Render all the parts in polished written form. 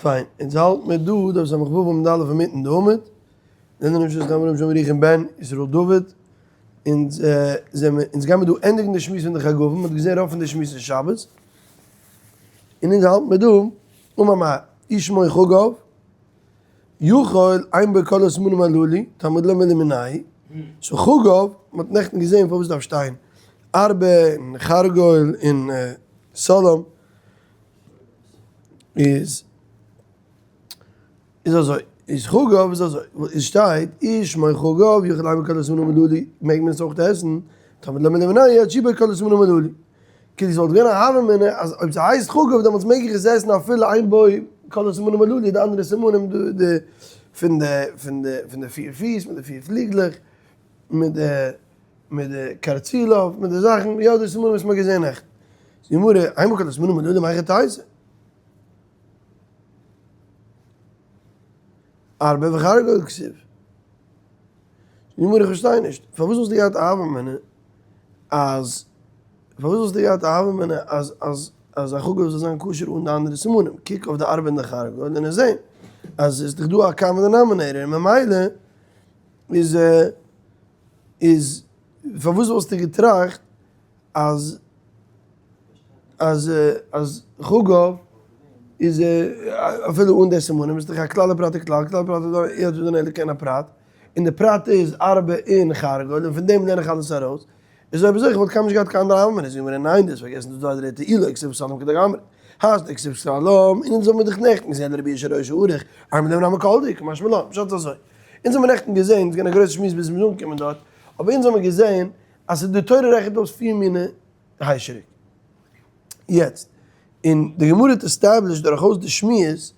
פיין, אונז האלט מיר דא דף ס"ו עמוד א' אינמיטן די עמוד, לערנען מיר שוין סתם רבי ירוחם בן ישראל דוד, אונז זעמיר, אונז גיימיר דא ענדיגן די שמועס פון די חגבים, מ'האט געזען רוב פון די שמועס אין שבת, און אונז האלט מיר דא, אמר מר, איש שמו חגב, יכול אין בו כל הסימנים הללו, תלמוד לומר למינהו, so חגב, מ'האט נעכטן געזען פארוואס דארף שטיין ארבה און חרגול און סלם, איז איז אזוי, איז חגב איז אזוי, עס שטייט איש שמו חגב יכול אין בו כל הסימנים הללו, מעג מען עס אויך עסן, תלמוד לומר למינהו עד שיהיו בו כל הסימנים הללו. כאילו ס'וואלט געווען א הוה אמינא אז אויב ס'הייסט חגב דעמאלטס מעג איך עס עסן אפילו אין בו כל הסימנים הללו די אנדערע סימנים די די פון די פון די פון די פיר פיס מיט די פיר פליגלעך מיט די מיט די קרצילוב מיט די זאכן יא די סימנים וואס מ'האט געזען נעכטן. זאגט די גמרא אין בו כל הסימנים הללו מהיכי תיתי? ארבה וחרגול כתיב. זאגט די גמרא איך פארשטיי נישט פארוואס וואלסטו געהאט א הוה אמינא אז פארוואס וואלסטו געהאט א הוה אמינא אז אז אז א חגב זאל זיין כשר אן די אנדערע סימנים? קוק אויף די ארבה און די חרגול און עס זען אז עס איז דאך דא א common denominator און ממילא איז איז פארוואס וואלסטו געטראכט אז אז אז חגב איז אפילו אן די סימנים איז דאך א כלל ופרט וכלל, כלל ופרט איז דאך יעדער דין אלא כעין הפרט, און די פרט איז ארבה און חרגול און פון דעם לערן איך אלעס ארויס, איז אויב אזוי איך וואלט קיינמאל נישט געהאט קיין אנדערע הוה אמינא, זאגט די גמרא ניין דו האסט פארגעסן דאס דא א דריטע אי לא כתיב סלם כדקאמרת, השתא דכתיב סלם, און אונז האבן מיר דאך נעכטן געזען רבי יאשע ראשו ארוך, אימא דעם נאמען כל דהו קמשמע לן, פשט איז אזוי, אונז האבן נעכטן געזען, ס'איז געווען א גרויסע שמועס ביז מ'איז אנגעקומען דארט, אבער אונז האבן געזען אז די תורה רעכנט אויס פיר מיני היישעריק. יעצט, און די גמרא האט established דורכאויס די שמועס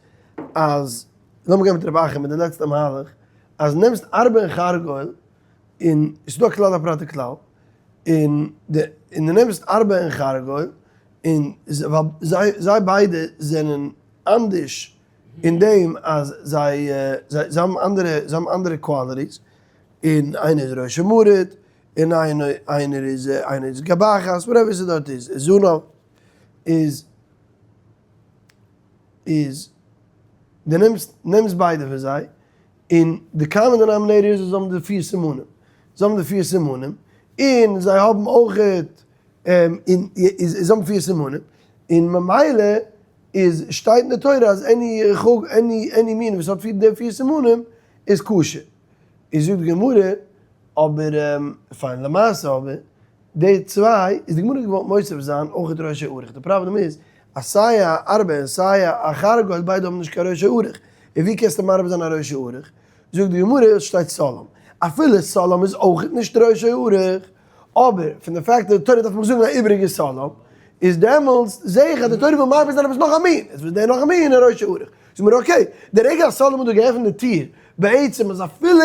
אז, לאמיר גיין מיט רבי אחא מיט די לעצטע מהלך, אז נעמסט ארבה און חרגול, און עס איז דא א כלל הפרט וכלל, און די און די נעמסט ארבה און חרגול, און ווייל זיי זיי ביידע זענען אנדערש אין דעם אז זיי זיי האבן אנדערע זיי האבן אנדערע qualities, און איינער איז ראשו מרוט, און איינער איז איינער איז גבחת, whatever ס'דארט איז, זנב, איז איז די נעמסט נעמסט ביידע פון זיי, און די common denominator איז אז זיי האבן די פיר סימנים, זיי האבן די פיר סימנים, און זיי האבן אויכעט און זיי האבן פיר סימנים, און ממילא איז שטייט אין די תורה אז any חג any any מין וואס האט די פיר סימנים איז כשר. איז זאגט די גמרא, אבער פיין למעשה אבער די צוויי איז די גמרא געוואלט מוסיף זיין אויך ראשו ארוך, די פראבלעם איז אז סיי א ארבה און סיי א חרגול ביידע האבן נישט קיין ראשו ארוך, און ווי קענסטו מרבה זיין א ראשו ארוך? זאגט די גמרא עס שטייט סלם, אפילו סלם איז אויך נישט ראשו ארוך, אבער פון די fact אז די תורה דארף מיך זאגן א איבעריגע סלם, איז דעמאלטס זעה איך אז די תורה וויל מרבה זיין עפעס נאך א מין, עס איז דער נאך א מין אין ראשו ארוך, זאגט מיר okay, די רגע אז סלם האט דא געעפנט די טיר, בעצם אז אפילו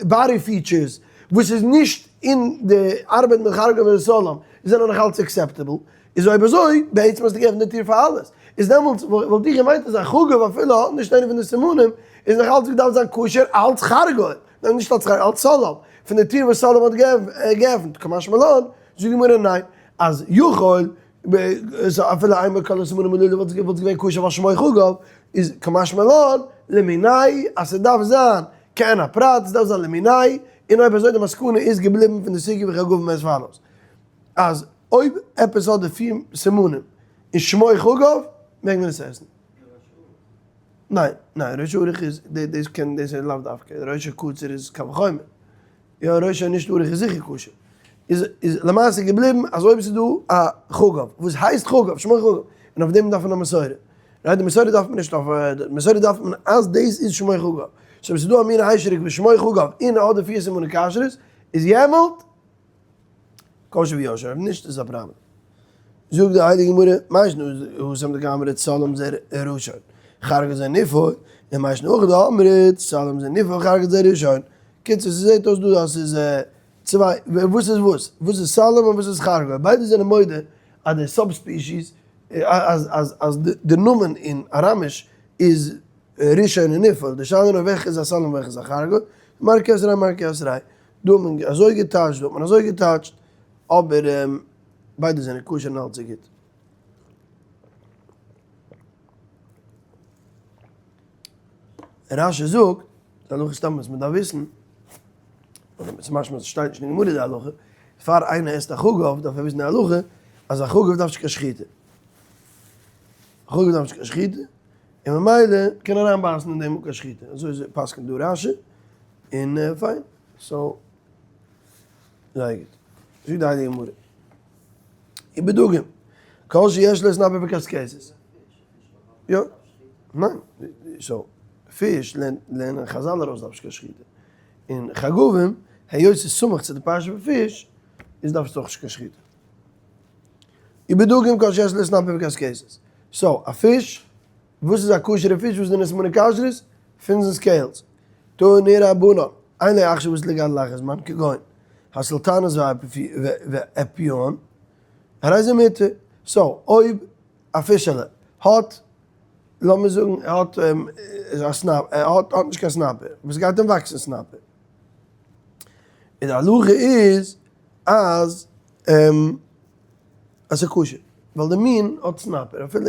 body features וואס איז נישט אין די ארבה מיט חרגול מיט סלם זענען נאך אלץ acceptable, איז אויב אזוי בעצם האסטו געעפנט די טיר פאר אלעס, איז דעמאלטס וואלט איך געמיינט אז א חגב אפילו האט נישט איינע פון די סימנים איז נאך אלץ געדארפט זיין כשר אלץ חרגול, ניין נישט אלץ חרגול אלץ סלם, פון די טיר וואס סלם האט געעפנט, קא משמע לן, זאגט די גמרא ניין, אז יכול אפילו אין בו כל הסימנים הללו וואלט עס געווען כשר ווייל שמו חגב, איז קא משמע לן למינהו אז ס'דארף זיין כעין הפרט, ס'דארף זיין למינהו, און אויב אזוי די מסקנא איז געבליבן פון די סוגיא וחגבים as follows, אז אויב עפעס האט די פיר סימנים און שמו חגב מעג מען עס עסן. ניין, ניין, ראשו ארוך איז, דאס קען, דאס איז לאו דווקא, ראשו קצר איז קל וחומר. יא ראשו נישט ארוך איז זיכער כשר. איז איז למעשה געבליבן אז אויב ס'איז דא א חגב וואס הייסט חגב שמו חגב און אויף דעם דארף מען א מסורה. right די מסורה דארף מען נישט אויף די מסורה דארף מען אז דאס איז שמו חגב. so אויב ס'איז דא א מין היישעריק וואס שמו חגב און ער האט די פיר סימני כשרות איז יעמאלט כשר ויושר אויב נישט איז א פראבלעם. זאגט די הייליגע גמרא, מאי שנא התם דקאמרת סלם זה ראשון, חרגול זה ניפוי, און מאי שנא הכא דאמרת סלם זה ניפוי חרגול זה ראשון. קיצור ס'זעט אויס דא אז ס'איז צוויי, וואס איז וואס? וואס איז סלם און וואס איז חרגול? ביידע זענען מודה אז די subspecies, אז אז אז די נאמען אין אראמיש איז ראשון און ניפוי, די שאלה איז נאר וועלכע איז א סלם און וועלכע איז א חרגול, מר כעשרה מר כעשרה, דא האט מען אזוי געטייטשט דא האט מען אזוי געטייטשט, אבער ביידע זענען כשר און אלץ איז גוט. רשי זאגט, די הלכה סתם וואס מען דארף וויסן, אדער ס'איז משמע אז עס שטייט נישט אין גמרא די הלכה, פאר איינער עסט א חגב דארף ער וויסן די הלכה אז א חגב דארף נישט קיין שחיטה. א חגב דארף נישט קיין שחיטה, און ממילא קען ער אריינבייסן אין דעם אן קיין שחיטה. אזוי פסק'נט דא רשי, און פיין. so, זייער גוט. זאגט די הייליגע גמרא. ובדגים, כל שיש לו סנפיר וקשקשת. יא, ניין, so, פיש לערנען חזל ארויס דארף נישט קיין שחיטה. און חגבים, היות ס'איז סמוך צו די פרשה פון פיש, איז דארף עס אויך נישט קיין שחיטה. ובדגים כל שיש לו סנפיר וקשקשת. so, א פיש, וואס איז א כשר'ע פיש, וואס איז די סימני כשרות? fins און scales. תנו רבנן, אין לו עכשיו ועתיד ליגדל לאחר זמן, כגון, הסולטנות והאפיון, הרי זה מותר. so, אויב א פישעלע האט, לאמיר זאגן ער האט א snapper, ער האט נישט קיין snapper, אבער ס'גייט אים וואקסן snapper. און די הלכה איז אז אז ס'איז כשר, ווייל די מין האט snapper, אפילו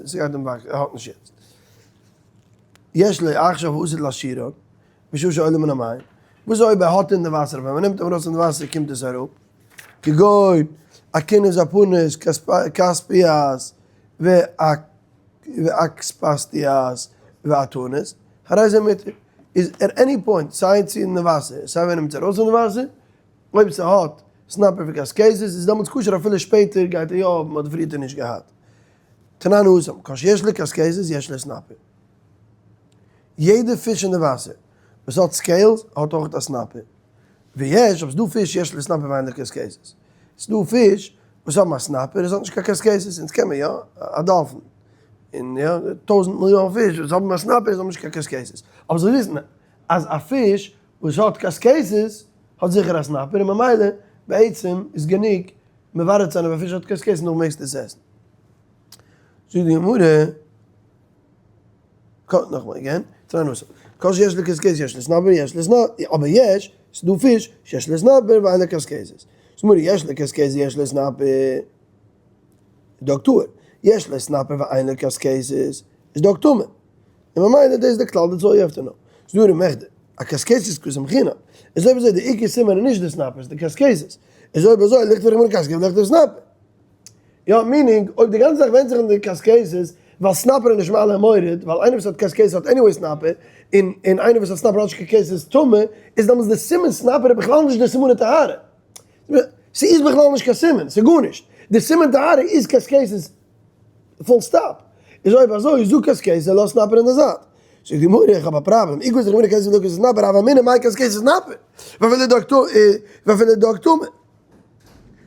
ס'גייט אים וואקסן, ער האט נישט יעצט. יש לו עכשיו ועתיד להשאירן, בשעה שעולה מן המים, וואס אויב ער האט אין די וואסער, ווען מ'נעמט אים ארויס פון די וואסער קומט עס אראפ, כגון הכינוס הפנוס כספיאס ואקספסטיאס ואתונס, הרי זה מותר, איז at any point סיי צו אין די וואסער סיי ווען ער נעמט עס ארויס פון די וואסער, אויב ס'האט סנפיר וקשקשת איז דעמאלטס כשר אפילו שפעטער גייט ער יא האבן אדער פריער האט ער נישט געהאט. תנן התם, כל שיש לו קשקשת יש לו סנפיר. יעדע פיש אין די וואסער וואס האט scales האט אויך א סנפיר. ויש, אבער ס'דא פיש יש לו סנפיר ואין לו קשקשת. ס'דא פיש וואס האבן א סנפיר און ס'האט נישט קיין קשקשת, אונז קען מען יא, א דאלפין, און יא, טויזנט מיליאן פיש וואס האבן א סנפיר און האבן נישט קיין קשקשת. אבער זאל וויסן אז א פיש וואס האט קשקשת האט זיכער א סנפיר און ממילא בעצם איז גענוג מברר צו זיין אויב א פיש האט קשקשת נאך מעגסטו עס עסן. זאגט די גמרא. נאכאמאל again, צוויי נושאים. כל שיש לו קשקשת יש לו סנפיר יש לו סנפיר, אבער יש, ס'איז דא פיש, שיש לו סנפיר ואין לו קשקשת. זאגט יש לו קשקשת יש לו סנפיר, דג טהור, יש לו סנפיר ואין לו קשקשת, איז דג טמא. און ממילא דאס איז די כלל that's all you have to know. זאגט די גמרא מכדי, אקשקשת קא סמכינן, איז אויב אזוי די עיקר סימן איז נישט די סנפיר, ס'איז די קשקשת. איז אויב אזוי לכתוב רחמנא קשקשת ולכתוב סנפיר. יא, meaning, אויב די גאנצע זאך ווענדט זיך אין די קשקשת, ווייל סנפיר איז נישט מעלה ומוריד, ווייל איינער וואס האט קשקשת האט anyway סנפיר, און און איינער וואס האט סנפיר האט נישט קיין קשקשת איז טמא, איז דעמאלטס די סימן סנפיר איז בכלל נישט די סימני טהרה. ס'איז בכלל נישט קיין סימן, ס'איז גארנישט. די סימן טהרה איז קשקשת full stop. איז אויב אזוי, זאג קשקשת און לאז סנפיר אין די זייט. זאגט די גמרא, איך האב א פראבלעם, אי כתב רחמנא קשקשת ולא כתב סנפיר, הוה אמינא מאי קשקשת סנפיר, ואפילו דג דג טמא.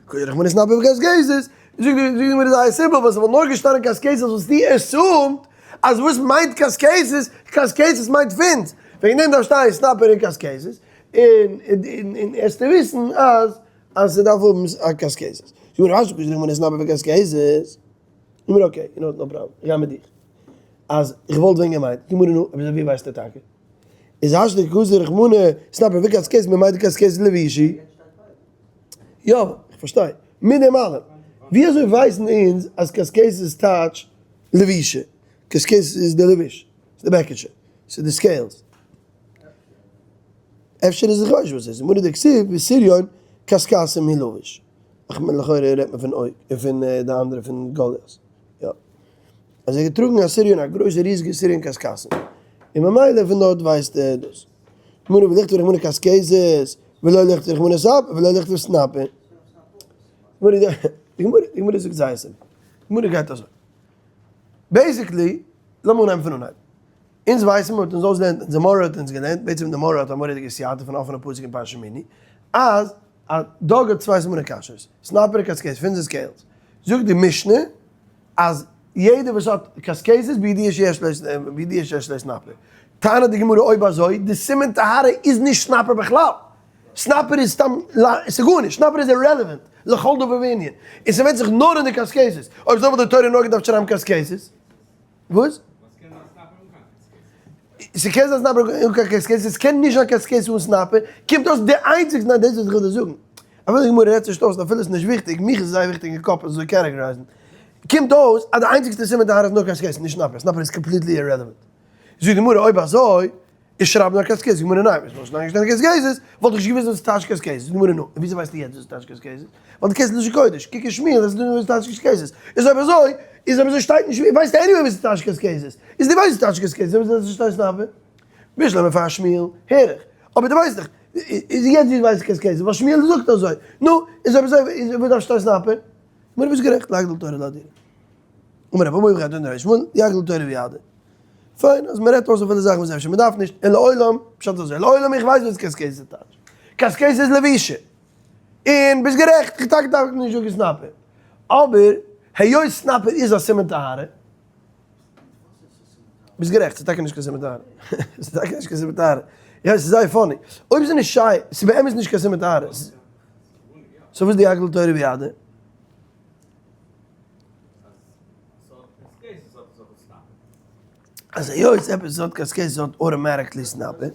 כתב רחמנא סנפיר וקשקשת, זאגט די גמרא זייער סימפל, ווייל ס'וואלט נאר געשטאנען קשקשת וואלסטו assumed אז וואס מיינט קשקשת, קשקשת מיינט fins, וועגן דעם דארף שטיין סנפיר און קשקשת, און און עסטו וויסן אז אז ס'דארף האבן א קשקשת. זאגט די גמרא כתב רחמנא סנפיר וקשקשת, גמרא okay, יו נאו, no problem, איך גיי מיט דיך. אז איך וואלט ווען געמיינט, גמרא נו, אבער ווי ווייסטו טאקע? איז השתא כתב רחמנא סנפיר וקשקשת ממאי דקשקשת לבישי? יא, איך פארשטיי. מיט דעם אלעם, ווי אזוי ווייסן אונז אז קשקשת איז טייטש לבישה? קשקשת איז די לבוש, ס'איז די בעקיטשע, ס'איז די scales. אפשר איז איך ווייס וואס עס איז, מנא דכתיב ושריון קשקשתים הוא לבוש. לכאורה רעדט מען פון אויג, פון די אנדערע פון גלית. יא. אז ער האט געטראגן א שריון א גרויסע ריזיגע שריון קשקשתים. און ממילא פון דארט ווייסט ער דאס. מנא ולכתוב רחמנא קשקשת ולא לכתוב רחמנא ספ ולא לכתוב סנפיר. די גמרא זאגט זייער סימפל. די גמרא גייט אזוי. basically, לאמיר אנהייבן פון אנהייב. אונז ווייסן מ'האט אונז אויסגעלערנט, אונזער מורה האט אונז געלערנט, בעצם די מורה האט א מורא'דיגע סייעתא פון אפענע פסוק אין פרשת שמיני, אז א דג האט צוויי סימני כשרות, סנפיר קשקשת, fins און scales. זאגט די משנה אז יעדער וואס האט קשקשת בידיעה שיש לו בידיעה שיש לו סנפיר. טענה'ט די גמרא אויב אזוי, די סימן טהרה איז נישט סנפיר בכלל. סנפיר איז סתם, ס'איז גארנישט, סנפיר איז irrelevant לכל דבר וענין. און ס'ווענדט זיך נאר אין די קשקשת. אויב אזוי וואלט די תורה נאר געדארפט שרייבן קשקשת. וואס? ס'קען זיין סנפיר אן קיין קשקשת, ס'קען נישט זיין קשקשת אן סנפיר, קומט אויס די איינציגסטע, ניין דאס איז וואס איך וויל דיר זאגן, אפילו די גמרא רעדט נישט אויס און אפילו עס איז נישט וויכטיג, מיך איז עס זייער וויכטיג אין קאפ עס אזוי categorize ן, קומט אויס אז די איינציגסטע סימן טהרה איז נאר קשקשת, נישט סנפיר, סנפיר איז completely irrelevant. זאגט די גמרא אויב אזוי איז שרייב נאר קעסט קעיס, גמרא ניין, ווען ס'וואלט נישט געשטאנען קעסט קעיסעס וואלט איך נישט געוואוסט וואס טייטש קעסט קעיסעס, זאגט די גמרא נו, און וויאזוי ווייסטו יעצט וואס טייטש קעסט קעיסעס? ווייל דו קענסט לשון קודש, קוק אין שמואל וועסטו זען וואס טייטש קעסט קעיסעס, איז אויב אזוי, איז אויב אזוי שטייט נישט, ווייסטו anyway וואס טייטש קעסט קעיסעס, איז דו ווייסט וואס טייטש קעסט קעיסעס, אויב אזוי שטייט סנפיר, בשלמא פאר שמואל, הער איך, אבער דו ווייסט דאך, איז יעצט ווי ווייסט קעסט קעיסעס, ווייל שמואל זאגט אזוי, נו, איז אויב אזוי, איז וואס דארף שטיין סנפיר? גמרא ביסט גערעכט, להגדיל תורה ולהאדירה. אמר רב אבהו וכן תנא רבי ישמעאל, יגדיל תורה ויאדיר. פיין, אז מען רעדט אויס אפילו זאכן וואס אפשר מען דארף נישט, און לעולם, פשט איז אזוי, לעולם איך ווייס וואס קעסקעיס איז טייטש. קעסקעיס איז לבישה. און ביסט גערעכט, איך טאקע דארף נישט זאגן סנפיר. אבער, היות סנפיר איז א סימן טהרה, ביסט גערעכט, ס'איז טאקע נישט קיין סימן טהרה. ס'איז טאקע נישט קיין סימן טהרה. יא, ס'איז זייער funny. אויב ס'איז נישט שייך, ס'איז באמת נישט קיין סימן טהרה. so וואס איז די יגדיל תורה ויאדיר? אז היות עפעס האט קעסקעיס האט automatically סנפיר.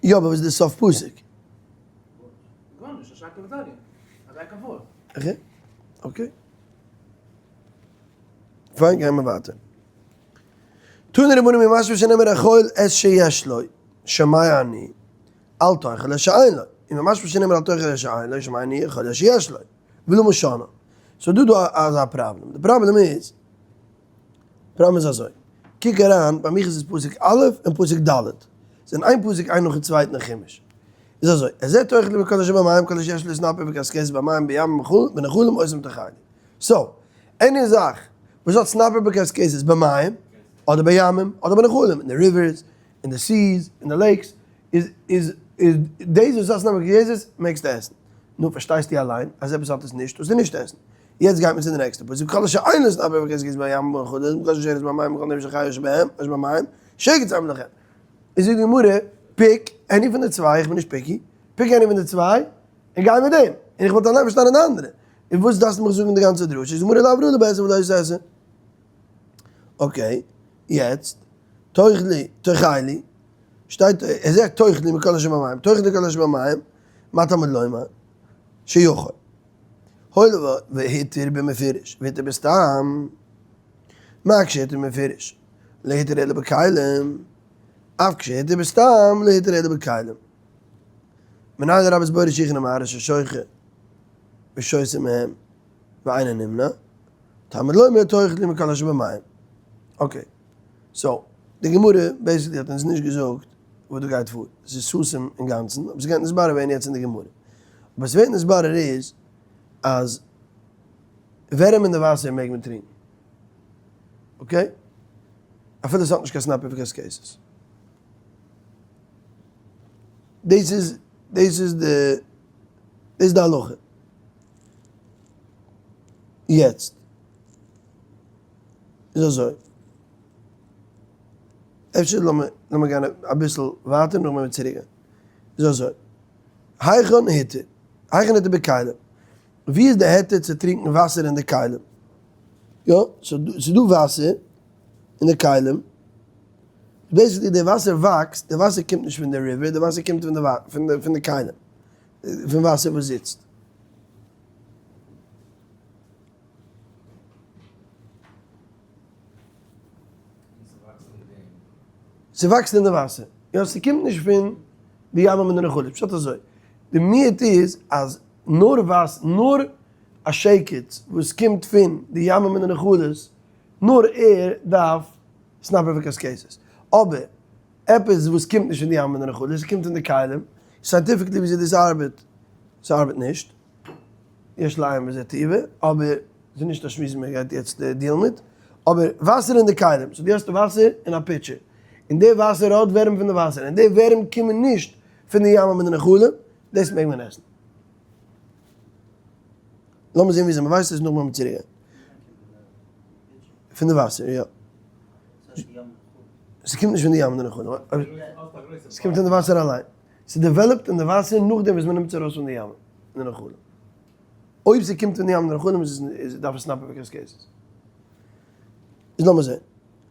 יא אבער וואס איז די סוף פסוק? okay okay פיין גייען מיר ווייטער. תנו רבנן ממשמע שנאמר אכול את שיש לו, שומע אני, אל תאכל את שאין לו, און ממשמע שנאמר אל תאכל את שאין לו, שומע אני, אכול את שיש לו, ולמה שנה. so דא דא אזא פראבלעם, די פראבלעם איז, פראבלעם איז אזוי, קוק אריין, ביי מיך איז עס פסוק א' און פסוק ד', זענען איין פסוק איין נאכן צווייטן אין חומש, איז אזוי, את זה תאכלו מכל אשר במים כל אשר יש לו סנפיר וקשקשת במים בים ובנחלים אותם תאכלו. so, any זאך וואס האט סנפיר וקשקשת במים, אדער בימים, אדער בנחלים, אין די rivers, אין די seas, אין די lakes, איז איז איז דאס וואס האט סנפיר וקשקשת מעגסטו עסן. נו פארשטייסטו אליין אז עפעס האט עס נישט טארסטו נישט עסן. יעצט גייט מען צו די נעקסטע פסוק, כל אשר אין לו סנפיר וקשקשת בים ובנחלים, כל אשר שארית במים וכל נפש החיה אשר בהם, אשר במים, שקץ הם לכם. איז זאגט די גמרא, pick any פון די צוויי, איך בין נישט picky, pick any פון די צוויי, און גיי מיט דעם, און איך וואלט אליין פארשטאנען די אנדערע, און וואס דארפסטו מיך זאגן די גאנצע דרשה, איז גמרא לאו ראוי בעשה ולא תעשה. okay, יעצט, תאכלו, תאכלו, שטייט, ער זאגט תאכלו מכל אשר במים, תאכלו מכל אשר במים, מה תלמוד לומר? שיכול. הואיל והתיר במפורש, והתיר בסתם, מה כשהתיר במפורש? לא התיר אלא בכלים, אף כשהתיר בסתם, לא התיר אלא בכלים. מנין לרבות בורא שיחין ומערה ששוחה ושותה מהם ואינו נמנע, תלמוד לומר תאכלו מכל אשר במים. okay, so, די גמרא basically האט אונז נישט געזאגט וואס דא גייט פאר, עס איז סתום אינגאנצן, אבער ס'גייט נתברר ווערן יעצט אין די גמרא. אבער ס'ווערט נתברר איז אז ווערים אין די וואסער מעג מען טרינקען. okay? אפילו ס'האט נישט קיין סנפיר וקשקשת. דאס איז, דאס איז די, דאס איז די הלכה. יעצט, איז אזוי, אפשר לאמיר, לאמיר גיין אביסל ווייטער נאכדעם וועלן מיר צוריק גיין. איז אזוי, היכן היתר? היכן היתר בכלים? ווי איז די היתר צו טרינקן וואסער אין די כלים? יא, ס'איז דא וואסער אין די כלים, basically די וואסער וואקסט, די וואסער קומט נישט פון די river, די וואסער קומט פון די כלים, פון וואסער וואס זיצט. ס'וואקסט אין די וואסער, יא ס'קומט נישט פון די ימים און די נחלים, פשט אזוי, די מיעוט איז אז נאר וואס, נאר א שקץ וואס קומט פון די ימים און די נחלות, נאר ער דארף סנפיר וקשקשת, אבער עפעס וואס קומט נישט פון די ימים און די נחלות, ס'קומט פון די כלים, scientifically וויאזוי דאס ארבעט, ס'ארבעט נישט, יש לעיין בזה טיבה, אבער ס'איז נישט א שמועס מען גייט יעצט deal ן מיט, אבער וואסער אין די כלים, so דו האסט וואסער אין א pitcher, און די וואסער האט ווערים פון די וואסער, און די ווערים קומען נישט פון די ימים און די נחלים, דאס מעג מען עסן. לאמיר זען וויאזוי מ'ווייסט עס, נאכדעם וועלן מיר צוריק גיין. פון די וואסער, יא. ס'קומט נישט פון די ים און די נחלים. ס'קומט פון די וואסער אליין. ס' develop ט אין די וואסער נאכדעם וואס מ'נעמט עס ארויס פון די ים און די נחלים. אויב ס'קומט פון די ים און די נחלים איז דארף עס סנפיר וקשקשת. איז לאמיר זען.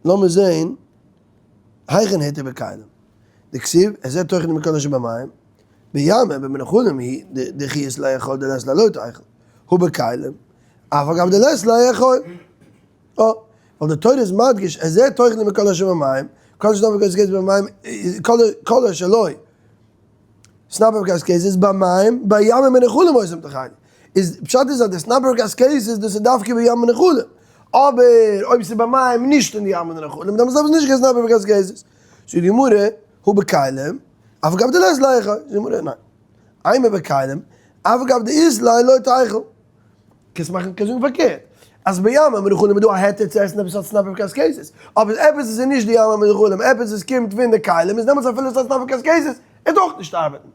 לאמיר זען היכן היתר בכלים. דכתיב, את זה תאכלו מכל אשר במים. בים ובנחלים היא דחיות לאכול דלית ליה לא תאכל, הא בכלים, אף על גב דלית ליה לאכול. אה, ווייל די תורה איז מדגיש, את זה תאכלו מכל אשר במים, כל אשר סנפיר וקשקשת במים, כל אשר לא סנפיר וקשקשת במים, בים ובנחלים אותם תאכלו. איז פשט איז אז די סנפיר וקשקשת דאס איז דווקא בים ונחלים. אבער אויב ס'איז במים נישט אין די ים ונחלים, דאן איז עס נישט קיין סנפיר וקשקשת. זאגט די גמרא, הא בכלים, אף על גב דלית ליה זאגט די גמרא, ניין. אימא בכלים, אף על גב דאית ליה לא תיכול. קענסט מאכן קענסט זאגן פארקערט, אז בים ונחלים איז דא א היתר צו עסן עפעס האט סנפיר וקשקשת, אבער עפעס וואס איז נישט די ים ונחלים, עפעס וואס קומט פון די כלים איז דעמאלטס אפילו עס האט סנפיר וקשקשת, עס דארך נישט ארבעטן.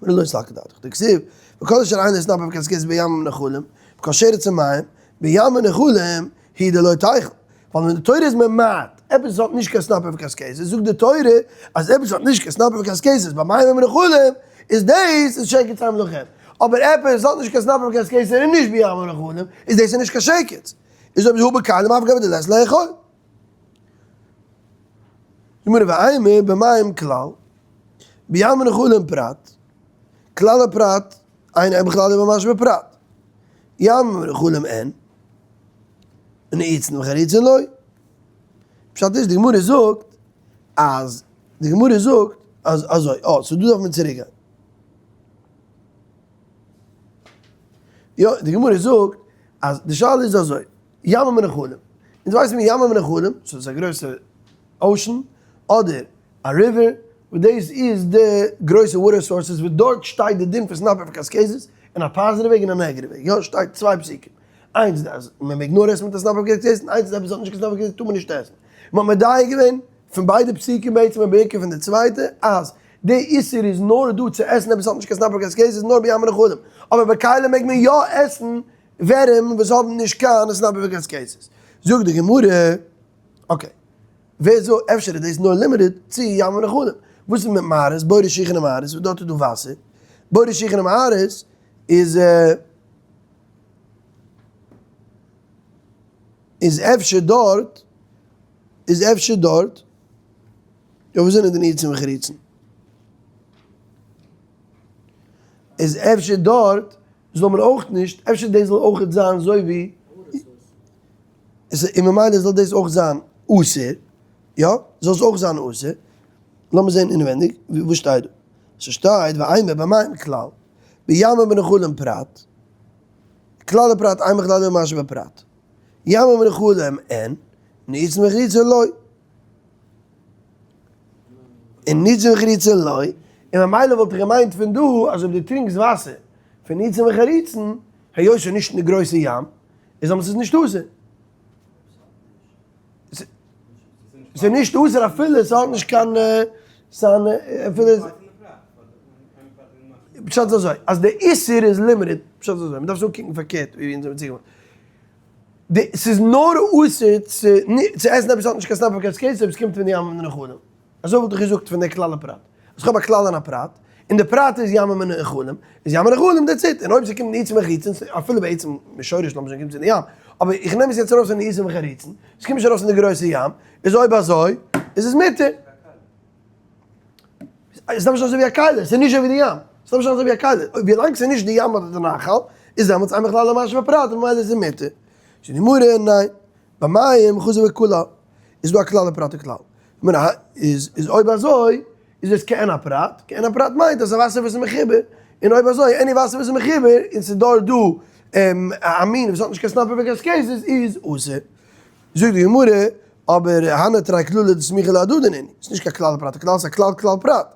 ולא סלקא דעתך דכתיב, וכל אשר אין לו סנפיר וקשקשת בים ונחלים, וכל שרץ המים, בים ונחלים, הוא דלא תאכל. ווייל ווען די תורה איז ממעט עפעס וואס האט נישט קיין סנפיר וקשקשת, זאגט די תורה אז עפעס וואס האט נישט קיין סנפיר וקשקשת במים ובנחלים, איז דאס איז שקץ הם לכם. אבער עפעס וואס האט נישט קיין סנפיר וקשקשת און נישט בים ונחלים, איז דאס איז נישט קיין שקץ. איז אויב איז הא בכלים אף על גב דלית ליה לאכול. גמרא ואימא במים כלל, בים ונחלים פרט, כלל ופרט, אין בכלל אלא במה שבפרט. ים ונחלים אין, נעיצין וחריצין לא. פשט איז די גמרא זאגט אז די גמרא זאגט אז אזוי, אה, so דא דארף מען צוריק גיין. יא, די גמרא זאגט אז די שאלה איז אזוי, ים ונחלים, אונז ווייסן מיר ים ונחלים, so דאס איז א גרויסע ocean, אדער א river, וואס דאס איז די גרויסע water sources וואס דארט שטייט די דין פון סנפיר וקשקשת, אין א פאזיטיוו וועג און א נעגעטיוו וועג, יא שטייט צוויי פסוקים, איינס אז מען מעג נאר עסן מיט א סנפיר וקשקשת, און איינס אז עפעס האט נישט קיין סנפיר וקשקשת טאר מען נישט עסן. מען האט מדייק געווען פון ביידע פסוקים בעצם און בעיקר פון די צווייטע אז די איסור איז נאר דא צו עסן עפעס האט נישט קיין סנפיר וקשקשת נאר בים ונחלים, אבער בכלים מעג מען יא עסן ווערים וואס האבן נישט קיין סנפיר וקשקשת. זאגט די גמרא, okay. ווער זאגט, אפשר איז דאס נאר limited צו ים ונחלים. וואס איז מיט מערות, בורות שיחין ומערות, וואס דארט איז דא וואסער. בורות שיחין ומערות איז איז אפשר דארט, איז אפשר דארט, יא וואס זענען די נעיצין וחריצין? איז אפשר דארט זאל מען אויך נישט, אפשר דאס זאל אויך זיין אזוי ווי. און ממילא זאל דאס אויך זיין אסור, יא? זאל עס אויך זיין אסור, לאמיר זען אינעווענדיג וואס שטייט דא, ס'שטייט ואימא במים כלל, בים ובנחלים פרט, כלל ופרט אין בכלל אלא מה שבפרט, ים ובנחלים אין, נעיצין וחריצין לא. און נעיצין וחריצין לא, און ממילא וואלט איך געמיינט פון דא אז אויב דו טרינקסט וואסער פון נעיצין וחריצין, היות ס'איז נישט אין די גרויסע ים, איז אבער ס'איז נישט אסור. ס'איז נישט אסור אפילו ס'האט נישט קיין סיין אפילו פשט איז אזוי אז די איסור איז limited פשט איז אזוי מ'דארף עס אנקוקן פארקערט ווי אונז האבן צוגעוואוינט די ס'איז נאר אסור צו צו עסן עפעס האט נישט קיין סנפיר וקשקשת אויב ס'קומט פון די ים ונחלים. אזוי וואלט איך געזאגט פון די כלל ופרט. אז כ'האב א כלל און א פרט, און די פרט איז ים ונחלים, איז ים ונחלים that's it, און אויב ס'קומט נעיצין וחריצין, אפילו בעצם משורש לאמיר זאגן קומט עס אין די ים, אבער איך נעם עס יעצט ארויס פון נעיצין וחריצין, עס קומט נישט ארויס אין די גרויסע ים, איז אויב אזוי איז עס מותר. עס דארף נישט זיין אזוי ווי א כלי, עס איז נישט אזוי ווי די ים, עס דארף נישט זיין אזוי ווי א כלי, ווי לאנג עס איז נישט די ים אדער די נחל, איז דעמאלטס אין בכלל אלא מה שבפרט, ממילא איז עס מותר. זאגט די גמרא, ניין. במים חזר וכלל, איז דא א כלל ופרט וכלל. כ'מיין א איז איז אויב אזוי איז עס כעין הפרט, כעין הפרט מיינט אז א וואסער וואס איז מחובר, און אויב אזוי any וואסער וואס איז מחובר און ס'איז דארט דא א מין וואס האט נישט קיין סנפיר וקשקשת איז אסור. זאגט די גמרא, אבער הני תרי כללי דסמיכי להדדי נינהו, ס'איז נישט קיין כלל ופרט וכלל, ס'איז א כלל כלל פרט.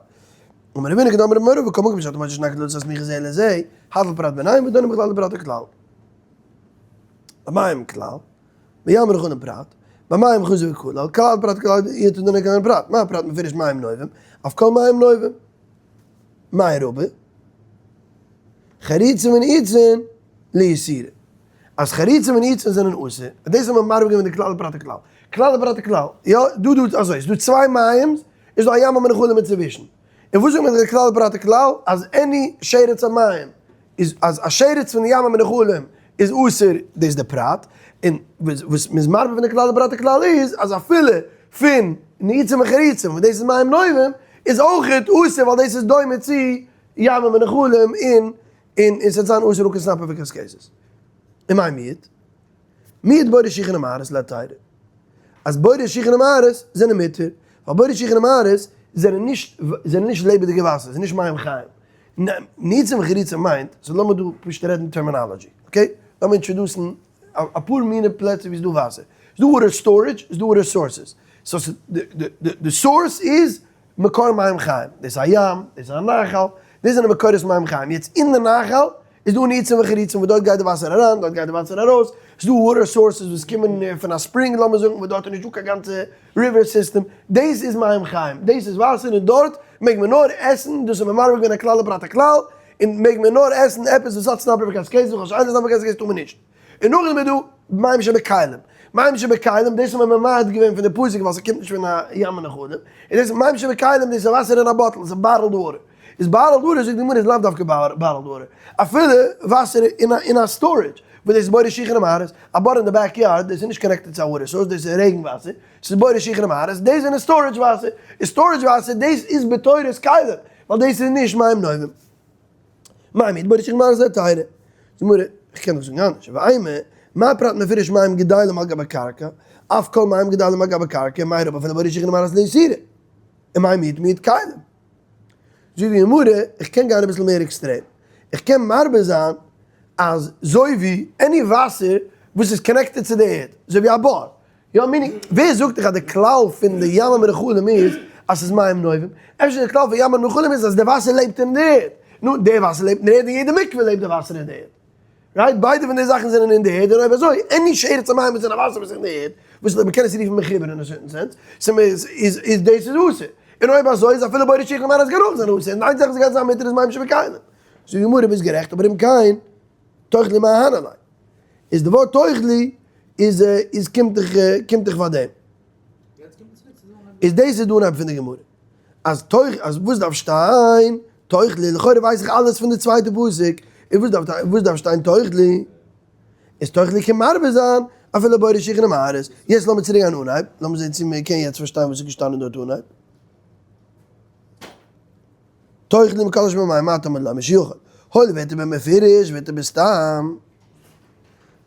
אמר רב הונא כדאמר רב מרא בכל מקום שאתה מוצא שני כללות הסמיכין זה לזה, הטל פרט ביניהם ודנין בכלל ופרט וכלל. במים כלל, בים ונחלים פרט, במים חזר וכלל, כלל פרט כלל יתר דנא כלל פרט, מה פרט מפורש מים נובעים, אף כל מים נובעים. מאי רבי? חריצים ונעיצין לאיסורא. אז חריצים ונעיצין זענען אסור, דאס האט מען מרבה געווען די כלל ופרט וכלל. כלל ופרט וכלל, יא, דא דא אזוי, ס'דא צוויי מים'ס, איז דא א ים ונחלים אינצווישן. און וואס זאגט מען די כלל ופרט וכלל? אז any שרץ המים איז אז א שרץ פון די ים ונחלים איז אסור, דאס איז די פרט, און וואס מ'איז מרבה פון די כלל ופרט וכלל איז אז אפילו פון נעיצים וחריצים וואס דאס איז מים נובעים. איז אויכעט אסור ווייל דאס איז דומה צו ימים ונחלים און און און ס'וועט זיין אסור אן קיין סנפיר וקשקשת. ומאי מיעוט? מיעוט בורות שיחין ומערות להתירא. אז בורות שיחין ומערות זענען מותר, ווייל בורות שיחין ומערות זענען נישט זענען נישט לעבעדיגע וואסער, זענען נישט מים חיים. ניצים וחריצים מיינט, so לאמיר דא פשוט רעדן terminology, okay? לאמיר introduce ן אפאר מיני פלעצער ווי ס'איז דא וואסער. ס'איז דא water storage, ס'איז דא water sources. so די source איז מקור מים חיים. דאס איז א ים, דאס איז א נחל, דאס זענען מקורות מים חיים. יעצט אין די נחל איז דא ניצים וחריצים וואס דארט גייט די וואסער אריין, דארט גייט די וואסער ארויס. ס'איז דא water sources וואס קומען פון א spring לאמיר זאגן, וואס דארט איז נישטא קיין גאנצע river system. דאס איז מים חיים, דאס איז וואסער און דארט מעג מען נאר עסן, דאס איז ממרבה געווען א כלל ופרט וכלל, און מעג מען נאר עסן עפעס וואס האט סנפיר וקשקשת, וכל שאין סנפיר וקשקשת טאר מען נישט. און נאכדעם איז דא מים שבכלים. מים שבכלים, דאס האט מען ממעט געווען פון די פסוק ווייל ס'קומט נישט פון א ים ונחלים. און דאס מים שבכלים דאס איז וואסער אין א bottle, דאס איז bottled water. איז bottled water זאגט די גמרא איז לאו דווקא bottled water. אפילו וואסער אין א storage, וואס דאס איז בורות שיחין ומערות, א בור אין די back yard, דאס איז נישט connected צו א water source, דאס איז רעגן וואסער, ס'איז בורות שיחין ומערות, דאס זענען storage וואסער. איז storage וואסער דאס איז בתורת כלים, ווייל דאס איז נישט מים נובעים. מים יתברך איך מיין אזוי טייערע גמרא, איך קען דאך זאגן אנדערש, ואימא, מה פרט מפורש מים גדלים על גבי קרקע, אף כל מים גדלים על גבי קרקע, מאי רבא אפילו בורא שיחין למעלה ליסירה, און מים מיעוט מיעוט כלים. זאגט די גמרא, איך קען גיין אביסל מער extreme, איך קען מרבה זיין אז זוי ווי any וואסער וואס איז connected צו די ערד, אזוי ווי א בור, יא meaning, ווער זאגט דיך אז די כלל פון די ימים ונחלים איז אז ס'איז מים נובעים? אפשר די כלל פון ימים ונחלים איז אז די וואסער לעבט אין די ערד. נו, די וואסער לעבט אין די ערד און יעדע מקווה לעבט די וואסער אין די ערד. right? ביידע פון די זאכן זענען אין די ערד און אויב אזוי, any שארית המים וואס איז א וואסער וואס איז אין די ערד, וואס מ'קען עס רופן מחובר אין א certain sense, איז איז דאס איז אסור. און אויב אזוי איז אפילו בורות שיחין ומערות גייט אויך זיין אסור. און איין זאך וואס גייט זיין מותר איז מים שבכלים. זאגט די גמרא ביסט גערעכט אבער אם כן תאכלי מאי אהני ליה. איז די ווארט תאכלי איז איז קומט דיך קומט דיך פאר דעם. איז דאס איז די אנהייב פון די גמרא. אז תאכ אז וואס דארף שטיין תאכלי לכאורה ווייס איך אלעס פון די צווייטע פסוק איז וואס דארף וואס דארף שטיין תאכלי איז תאכלי קען מרבה זיין אפילו בורא שיחין ומערות. יעצט לאמיר צוריק גיין אנהייב לאמיר זען צו מען קען יעצט פארשטיין וואס איז געשטאנען דארט אנהייב. תאכלי מכל שבמים מה תלמוד לומר שיכול. הואיל והותר במפורש והותר בסתם.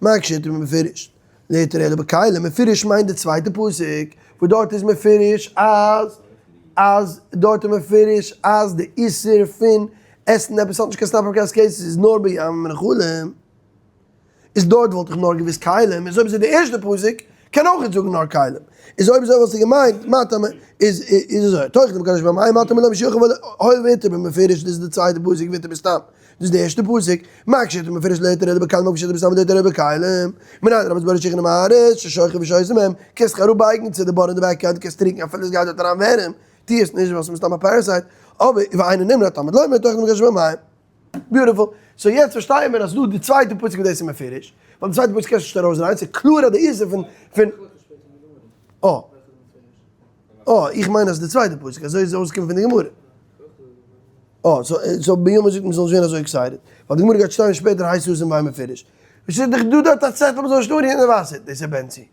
מה כשהותר במפורש? להיתר אלא בכלים. מפורש מיינט די צווייטע פסוק, וואס דארט איז מפורש אז אז דארט איז מפורש אז די איסור פון עסן עפעס האט נישט קיין סנפיר וקשקשת איז נאר בימים ונחלים. איז דארט וואלט איך נאר געוואוסט כלים, איז אויב אזוי די ערשטע פסוק קען אויך זאגן נאר כלים, איז אויב אזוי וואלסטו געמיינט מה טעם איז איז אזוי תאכלי מכל שבמים מה תלמוד לומר שיכול הואיל והותר במפורש דאס איז די צווייטע פסוק והותר בסתם דאס איז די ערשטע פסוק מה כשהותר במפורש להיתר אלא בכלים מה כשהותר בסתם להיתר אלא בכלים מנין לרבות בורות שיחין ומערות ששוכב ושותה מהם קענסט דיך אראפבייגן צו די בור אין די backyard קענסט טרינקן אפילו עס גייט דארט אריין ווערים טוה עס נישט ווייל ס'איז מסתם א parasite אבער ואינו נמנע תלמוד לומר תאכלי מכל שבמים. beautiful. so יעצט פארשטייען מיר אז דא די צווייטע פסוק וואס דאס איז מפורש, ווייל די צווייטע פסוק קענסטו נישט ארויסדרייען, ס'איז קלאר אז די איסור פון פון אה. אה, איך מיין אז די צווייטע פסוק, אזוי איז אויסגעקומען פון די גמרא. אה, so so ביומא זאגט מען זאל נישט ווערן אזוי excited, ווייל די גמרא גייט שטיין שפעטער הייסט עס און ביי מפורש. וואס איז דאך דא דארט א צעטל מ'זאל נישט אנרירן די וואסער, דאס איז בענצי.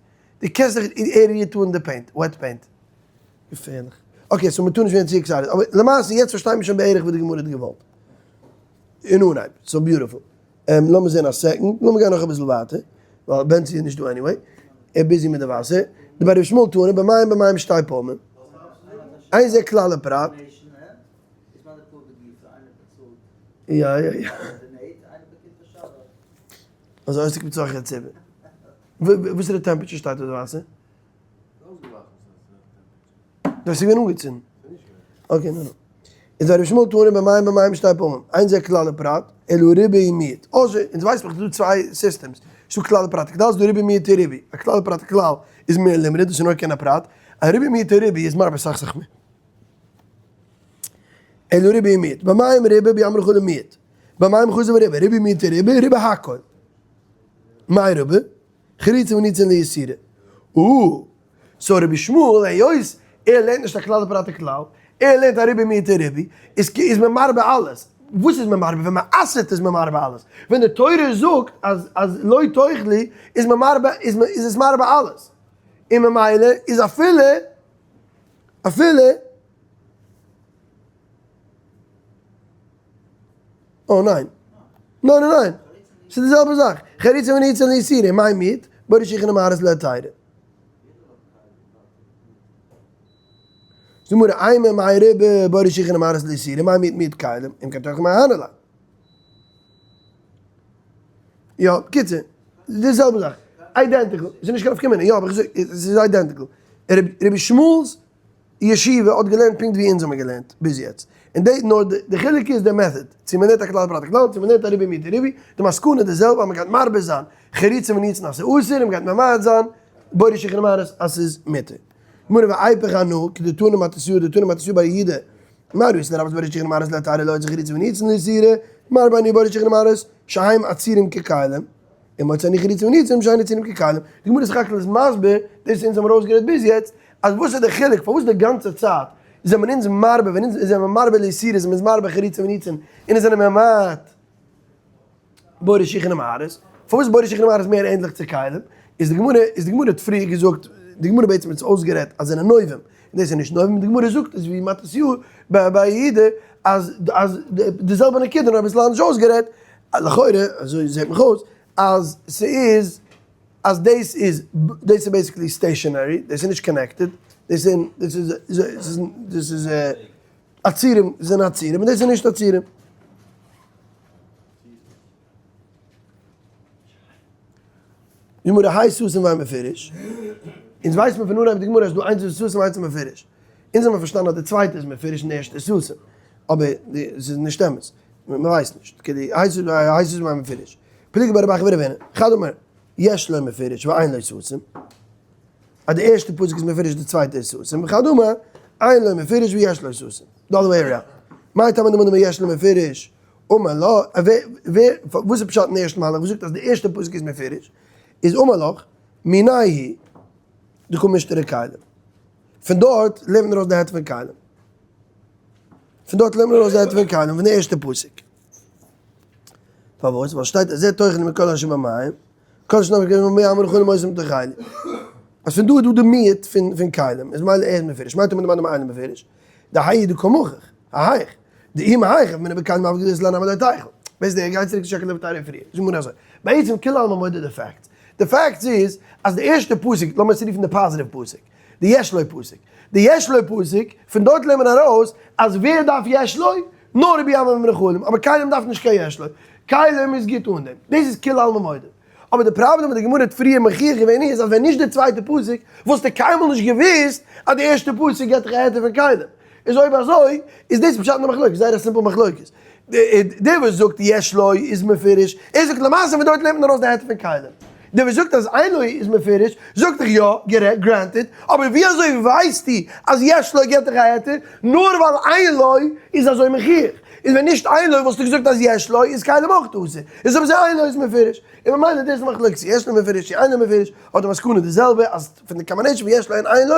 דו קענסט דאך ער רירט אן די paint, wet paint. געפערליך. okay, so מ'טאר נישט ווערן צו excited, אבער למעשה יעצט פארשטייט מען שוין בערך וואס די גמרא האט געוואלט. אין אנהייב. so beautiful. לאמיר זען א second, לאמיר גיין נאך אביסל ווייטער, ווייל בענצי איז נישט דא anyway, ער איז busy מיט די וואסער. דבי רבי ישמעאל תנא, במים במים שתי פעמים. אין זה כלל ופרט. יא יא יא. אזוי עוסק בצרכי הציבור. וואס איז די temperature שטייט אויף די וואסער? דאס איז געווען אנגעצינדן. okay, נו נו. איז רבי ישמעאל תנא במים במים שתי פעמים. אין זה כלל ופרט, אלא ריבוי ומיעוט. אזוי, אונז ווייסט מען דא צוויי systems. ס'דא כלל ופרט וכלל, ס'דא ריבוי מיעוט וריבוי. א כלל ופרט וכלל איז מער limited, דאס איז נאר כעין הפרט. א ריבוי מיעוט וריבוי איז מרבה סאך סאך מער. אלא ריבוי ומיעוט. במים ריבה בים ונחלים מיעט. במים חזר וריבה, ריבוי מיעוט וריבוי, ריבה הכל. מאי ריבה? חריצים וניצין לאיסורא. אוה. so רבי ישמעאל היות ער לערנט נישט א כלל ופרט וכלל, ער לערנט א ריבוי מיעוט וריבוי, איז איז מען מרבה אלעס. וואס איז מען מרבה? ווען מען אסר'ט איז מען מרבה אלעס. ווען די תורה זאגט אז אז לא תאכלי איז מען מרבה איז מען איז עס מרבה אלעס. און ממילא איז אפילו אפילו. אה ניין. ניין ניין ניין. ס'איז די זעלבע זאך. חריצים וניצים לאיסורא, מאי מיעוט, בורא שיחין ומהרס להתירא. זאג מיר איינמאל מאי ריבה בורא שיחין ומהרס לאיסורא, מאי מיעוט מיעוט כלים, אם כן תאכל מהנה לה. יא, בקיצור, די זעלבע זאך. identical. ס'איז נישט קיין נפקא מינה. יא, אבער איך זאג, ס'איז identical. רבי שמואל'ס ישיבה האט געלערנט פונקט ווי אונז האמיר געלערנט ביז יעצט, און די נאר די חילוק איז די method, צו מען לערנט א כלל פרט לכלל, צו מען לערנט א ריבוי מיעוט ריבוי, די מסקנא איז די זעלבע אז מען גייט מרבה זיין חריצים וניצן אז ס'איז אסור און מען גייט ממעט זיין בורא שיחין ומערות אז ס'איז מותר. גמרא ואיפוך אנא כדתנא מתתיהו דתנא מתתיהו בר יהודה מה ראית לרבות בורא שיחין ומערות להתירא להוציא חריצים וניצן לאיסורא, מרבה אני בורא שיחין ומערות שהם עצירים ככלים. און מוצא אני חריצים וניצים שאין עצירים ככלים, די גמרא סך הכל איז מסביר דאס וואס אונז האבן ארויסגערעדט ביז יעצט, אז וואס איז די חילוק פארוואס די גאנצע צייט זענען אונז מרבה ווען אונז זענען מרבה לאיסורא זענען אונז מרבה חריצים וניצים און אונז זענען ממעט בורא שיחין ומערות, פארוואס איז בורא שיחין ומערות מער ענדליך צו כלים, איז די גמרא איז די גמרא האט פריער געזאגט, די גמרא בעצם האט עס אויסגערעדט אז זענען נובעים, און דאס איז נישט נובעים, די גמרא זאגט עס ווי מתתיהו בר יהודה אז אז די זעלבע נקודה נאר אביסל אנדערש אויסגערעדט, לכאורה, אזוי זעט מיך אויס, אז ס'איז, אז דאס איז, דאס איז basically stationary, דאס איז נישט connected, דאס איז, דאס איז, דאס איז עצירים, זענען עצירים, און דאס איז נישט עצירים. גמרא האי סתום והאי מפורש, אונז ווייסט מען פון אנהייב די גמרא אז דא איינס איז סתום איינס איז מפורש, אונז האבן פארשטאנען אז די צווייטע איז מפורש און די ערשטע איז סתום, אבער עס איז נישט אמת, מען ווייסט נישט, כדי האי סתום והאי מפורש, פליגי בה רב אחא ורב הונא, חד אמר יש לו מפורש ואין לו סתום, אז די ערשטע פסוק איז מפורש די צווייטע איז סתום, וחד אמר אין לו מפורש ויש לו סתום, די other way around, מאי טעמא דמאן דאמר יש לו מפורש אמר לה, ווער, וואס איז פשט אין ערשטן מהלך וואס זאגט אז די ערשטע פסוק איז מפורש, איז אמר לך, מיניה הוא דקא משתרי כלים. פון דארט לערנט מען ארויס די היתר פון כלים. פון דארט לערנט מען ארויס די היתר פון כלים, פון די ערשטע פסוק. פארוואס? ווייל שטייט אז זה תאכלו מכל אשר במים, כל אשר נפש במים אמרו חלים אותם תאכלו. אז פון דא איז דא די מיעוט פון כלים, איז מילא ער איז מפורש. מאי טעמא דמאן דאמר אינו מפורש? דהאי דקא מוכח, ההיך, דאי מהיכא מיניה בכלים הוה גדול לנמי לא תיכול. ווייסט דער גייט צוריק צו שקר לבתר פריער. זאג מיר אזוי, בעצם כולי עלמא מודה די facts. די facts איז אז די ערשטע פסוק, לאמיר עס רופן די positive פסוק, די יש לו פסוק. די יש לו פסוק, פון דארט לערנט מען ארויס אז ווער דארף יש לו? נאר רבי ימים ונחלים, אבער כלים דארף נישט קיין יש לו. כלים איז גוט אן דעם. דאס איז כולי עלמא מודה. אבער די פראבלעם וואס די גמרא האט פריער מוכיח געווען איז אז ווען נישט די צווייטע פסוק וואלסטו קיינמאל נישט געוואוסט אז די ערשטע פסוק געבט דיך א היתר פון כלים. איז אויב אזוי איז דאס פשט אין די מחלוקת, זייער א simple מחלוקת. דער וואס זאגט יש לו איז מפורש, ער זאגט למעשה פון דארט לערנט מען ארויס די היתר פון כלים. דער וואס זאגט אז אין לו איז מפורש, זאגט דיך יא, גערעכט, granted, אבער ווי אזוי ווייסטו אז יש לו געבט דיך א היתר, נאר ווייל אין לו איז אזוי מוכיח. איז ווען נישט אין לו וואלסטו געזאגט אז יש לו איז כלים אויך אסור, איז אויב אזוי אין לו איז מפורש, און ממילא דאס איז מחלוקת צו יש לו מפורש צו אין לו מפורש, האט די מסקנא די זעלבע אז פון די combination פון יש לו און אין לו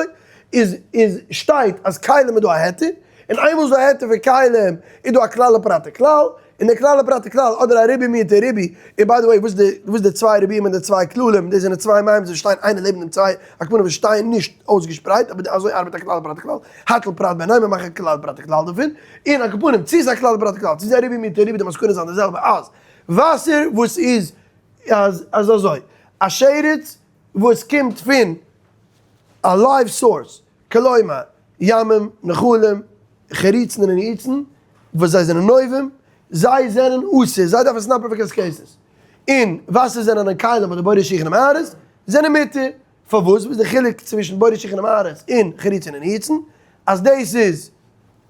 איז איז שטייט אז כלים איז דא א היתר, און איינמאל איז דא א היתר פון כלים איז דא א כלל ופרט וכלל, און די כלל ופרט וכלל אדער א ריבוי מיעוט ריבוי, און by the way וואס די וואס די צוויי ריבויים און די צוויי כללים דאס זענען צוויי מים וואס שטייען איינער לעבן דעם צוויי הכוונה וואס שטייען נישט אויסגעשפרייט אבער אזוי ארבעט א כלל ופרט וכלל, הטל פרט בעיניהם מאך א כלל ופרט וכלל דערפון, און על כל פנים צו איז א כלל ופרט וכלל צו איז א ריבוי מיעוט ריבוי די מסקנא זיין די זעלבע אז וואסער וואס איז אז אז אזוי א שרץ וואס קומט פון א live source כלומר ימים נחלים חריצן און ניצן וואס זיי זענען נובעים זיי זענען אסור זיי דארפן סנפיר וקשקשת און וואסער זענען אין כלים אדער בורא שיחין ומערות זענען מותר פארוואס וואס איז די חילוק צווישן בורא שיחין ומערות און חריצן און ניצן אז דאס איז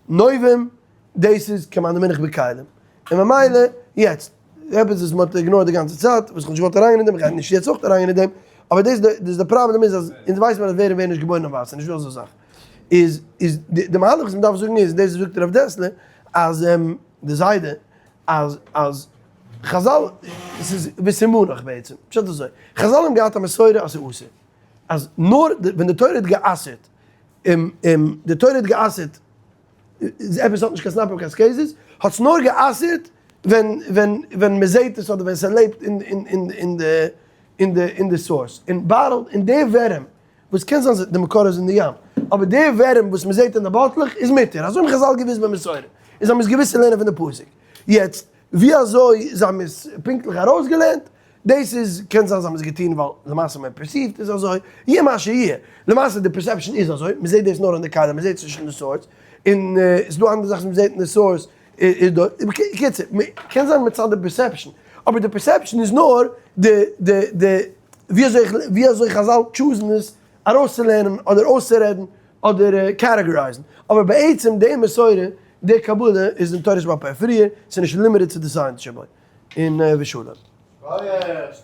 נובעים דאס איז כמאן דמינח בכלים און ממילא יעצט עפעס וואס מ'האט ignore ט די גאנצע צייט, וואס איך האב נישט געוואלט אריינגיין אין דעם, איך גיי נישט יעצט אויך אריינגיין אין דעם, אבער דאס דאס די פראבלעם איז אז אונז ווייסן מיר אז ווערים ווערן נישט געבוירן אויף וואסער, נישטא אזא זאך. איז איז די מהלך וואס מ'דארף זאגן איז, דאס זאגט הרב דעסלער, אז די זיידע, אז אז חזל, עס איז וסימנך בעצם, פשט אזוי, חזל האבן געהאט א מסורה אז ס'איז אסור, אז נאר ווען די תורה האט גע'אסר'ט, די תורה האט גע'אסר'ט עפעס האט נישט קיין סנפיר וקשקשת, האט עס נאר גע'אסר'ט ווען ווען ווען מען זעהט עס אדער ווען ס'לעבט אין אין אין אין די אין די אין די source, און bottle און די ווערים וואס קען זיין די מקור איז אין די ים, אבער די ווערים וואס מען זעהט אין די באטלעך איז מותר, אזוי האבן חזל געוואוסט במסורה, און זיי האבן עס געוואוסט צו לערנען פון די פסוק. יעצט. ווי אזוי זיי האבן עס פונקטליך ארויסגעלערנט, דאס איז, קען זיין זיי האבן עס געטון ווייל למעשה מען perceive ט עס אזוי, יהיה מה שיהיה, למעשה די perception איז אזוי, מען זעט דאס נאר אין די כלי, מען זעט עס נישט אין די source, און ס'איז דא אנדערע זאכן וואס מען זעט אין די source, איז דא, בקיצור, קען זיין מצד די perception, אבער די perception איז נאר די די די ווי אזוי ווי אזוי חזל choose ן עס ארויסצולערנען אדער אויסצורעדן אדער categorize ן, אבער בעצם די מסורה, די קבלה איז אין תורה שבעל פה פריער, ס'איז נישט limited צו די science שבו, און ושלום.